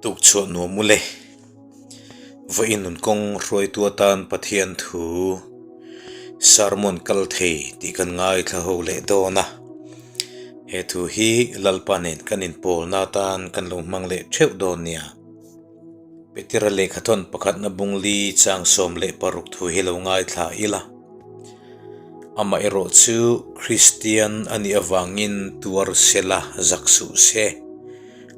Tukchhuah nuam ule. Vawiin nun kawng hruaitu atan Pathian thu sermon kal thei tih kan ngaithla ho leh dawn a. He thu hi Lalpa nen kan inpawlna atan kan lo hmang leh theuh dawn nia. Petera lehkhathawn pakhatna bungli chang 16 thu hi lo ngaithla ila. Amaherawh chu Kristian a nih avangin tuar sela zak suh se.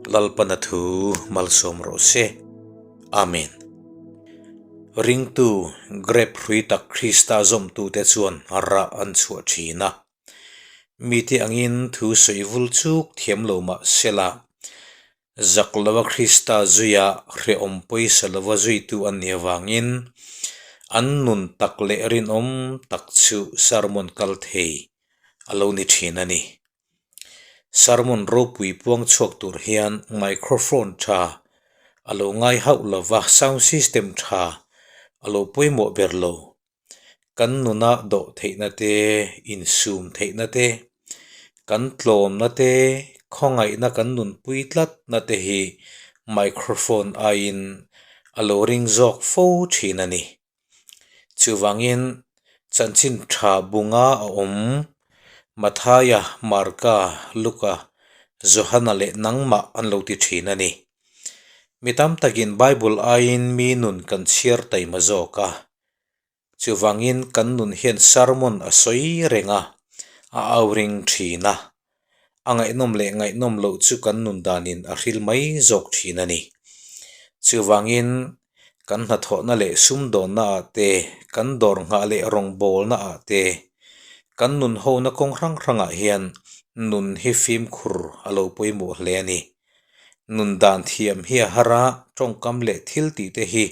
Lalpana thu malsawm rawh se. Amen. Ringtu grape hrui tak Krista zawmtute chuan rah an chhuah thin a. Mite angin thu sawi vul chuk thiam lo mah sela, Zak lova Krista zuia hrehawm pawisa lova zuitu an nih avangin an nun tak leh rinawm tak chu sermon kal thei a lo ni thin a ni. Sermon ropui puang chhuak tur hian microphone tha a lo ngai hauh lova, sound system tha a lo pawimawh ber lo. Kan nuna dawh theihna te, insum theihna te, kan tlawmna te, khawngaihna kan nunpui tlatna te hi microphone aiin a lo ring zawk fo thin a ni. Chuvangin chanchin tha bunga a awm Mathaia, Marka, Luka, Johana leh nangmah an lo ti thin a ni. Mi tam takin Bible aiin mi nun kan chhiar taima zawk a. Chuvangin kan nun hian sermon a sawi reng a, a au ring thin a. A ngaihnawm leh ngaihnawm loh chu kan nun danin a hril mai zawk thin a ni. Chuvangin kan hnathawhna leh sumdawnna ah te, kan dawr nghah leh rawngbawlna ah te, kan nun hona kawng hrang hrangah hian nun hi fimkhur a lo pawimawh hle a ni. Nun dan thiam hi a har a, tawngkam leh thil tih te hi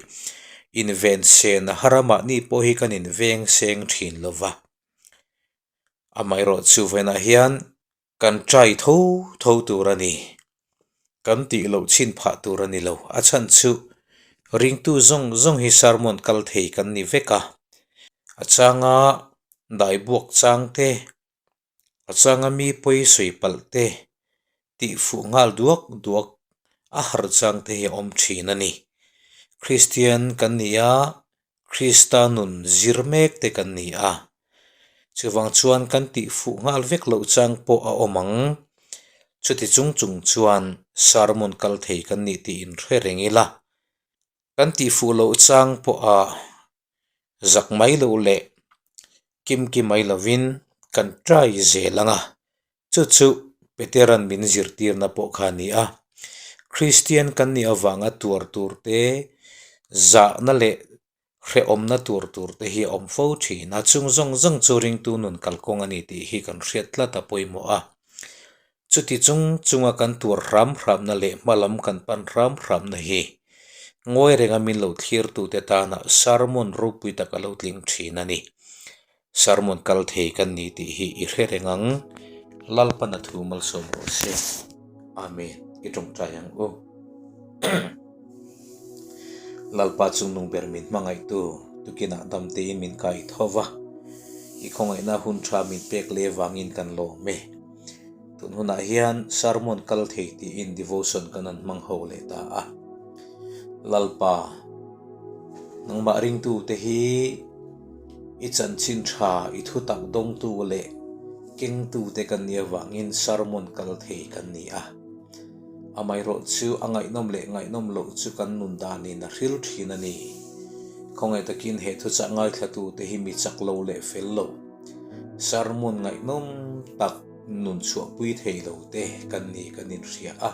inven sen a har a, mahni pawh hi kan inveng seng thin lo va. Amaherawhchu vawiinah hian kan try tho tho tur a ni. Kan tih loh chhin phah tur a ni lo. A chhan chu ringtu zawng zawng hi sermon kal thei kan ni vek a. A changa daibuak chang te, a changa mi pawi sawi palh te tih fuh nghal duak duak a harh chang te hi a awm thin a ni. Kristian kan ni a, Krista nun zir mek te kan ni a. Chuvang chuan kan tih fuh nghal vek loh chang pawh a awm ang. Chuti chung chung chuan sermon kal thei kan nih tih inhre reng ila. Kan tih fuh loh chang pawha zak mai loh leh kimki mai lovin kan try zel ang a. Chu chu Petera'n min zirtirna pawh kha a ni a. Kristian kan nih avanga tuar tur te, zahna leh hrehawmna tur tur te hi a awm fo thin a. Chung zawng zawng chu ringtu nun kalkawng a ni tih hi kan hriat tlat a pawimawh a. Chuti chung chunga kan tuar hram hramna leh hma lam kan pan hram hramna hi ngawi renga min lo thlirtute tana sermon ropui tak a lo tling thin a ni. Sermon kal thei kan ni tih hi i hre reng ang. Lalpana thu malsawm rawh se. Amen. I tawngtai ang u. Lalpa chungnung ber min hmangaihtu tukinah dam tein min kai tho va. I khawngaihna hun tha min pek leh vangin kan lawm e. Tun hunah hian sermon kal thei tiin devotion kan han hmang ho leh ta a. Lalpa, nangmah ringtute hi i chanchin tha, i thutak dawngtu leh kengtute kan nih avangin sermon kal thei kan ni a. Amaherawh chu a ngaihnawm leh ngaihnawm loh chu kan nun danin a hril thin a ni. Khawngaih takin he thuchah ngaithlatute hi mi chak lo leh fel lo, sermon ngaihnawm tak nun chhuahpui thei lo te kan ni kan inhria a.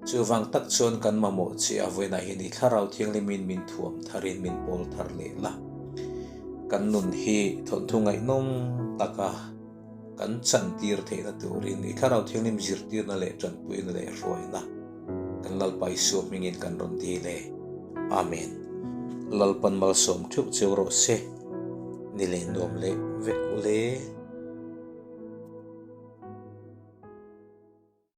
Chuvang tak chuan kan mamawh che a vawiinah hian i thlarau thianghlimin min thuam tharin min pawl thar leh la. Kan nun hi thawnthu ngaihnawm taka kan chantir theihna turin i thlarau thianghlim zirtirna leh tanpuina leh hruaina kan Lalpa Isua hmingin kan rawn dil e. Amen. Lalpan malsawm theuh cheu rawh se. Ni leh nuam leh vek u le.